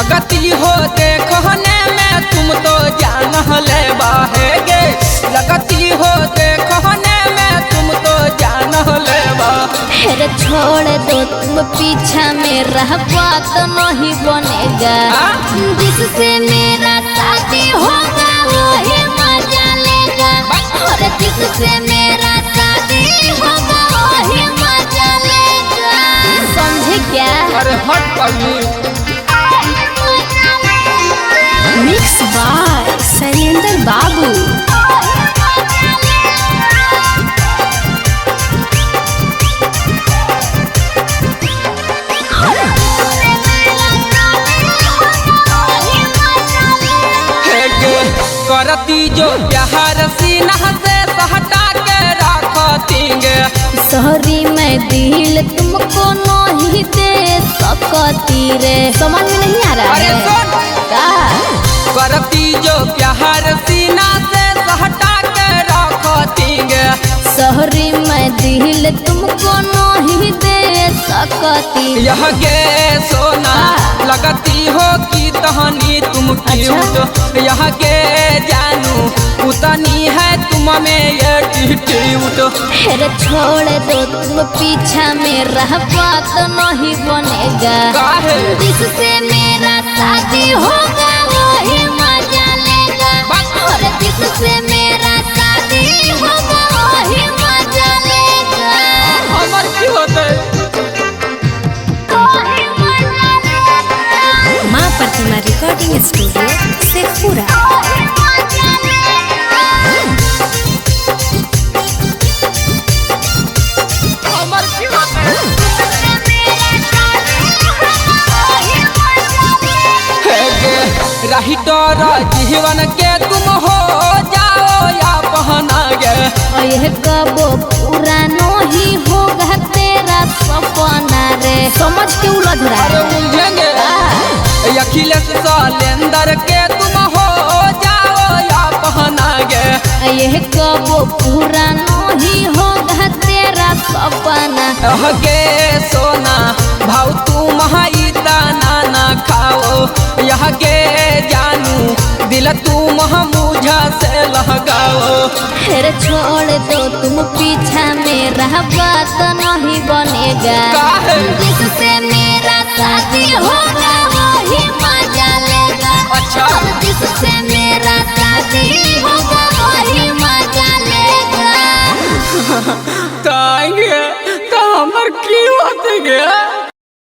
लगती हो देखने में तुम तो जान ले बाहेगे। लगती हो देखने में तुम तो जान ले बा। अरे छोड़ दो तुम पीछा मेरा बात नहीं बनेगा। जिससे मेरा शादी होगा वही मजा लेगा। और जिससे मेरा शादी होगा वही मजा लेगा। समझे क्या? अरे हट पगली। मिक्स बाय शैलेंद्र बाबू। करती जो प्यार सीना से सहटा के रखती गे। शहरी में दिल तुमको नहीं दे सकती रे। समझ में नहीं आ रहा। अरे सुन करती जो प्यार सीना से सहटा के रखती गे। शहरी में दिल तुमको नहीं दे सकती। यह के सोना लगती हो कि तहनी तुम क्यूट। यह के जानू उतनी है तुम में ये एटीट्यूड। अरे छोड़ दो तुम पीछा मेरा बात नहीं बनेगा। जिससे मेरा शादी होगा वही मजा लेगा। और जिससे मेरा शादी होगा वही मजा लेगा। हमर की होते माँ प्रतिमा रिकॉर्डिंग स्टूडियो शेखपुरा। राहिटर जीवन के तुम हो जाओ या पहना गे। यह कबो पूरा नहीं होगा तेरा सपना रे। समझ के उलझ रहा। अरे उलझेंगे। अखिलेश शैलेंद्र के तुम हो जाओ या पहना गे। यह कबो पूरा नहीं होगा तेरा सपना। के सोना भाव तुम इतना ना खाओ। यह के जानू दिल तुम मुझा से लगाओ। फिर छोड़ दो तुम पीछा मेरा बात नहीं बनेगा। जिससे मेरा शादी होगा वही मजा लेगा। अच्छा। जिससे मेरा शादी होगा वही मजा लेगा। तो हमर की।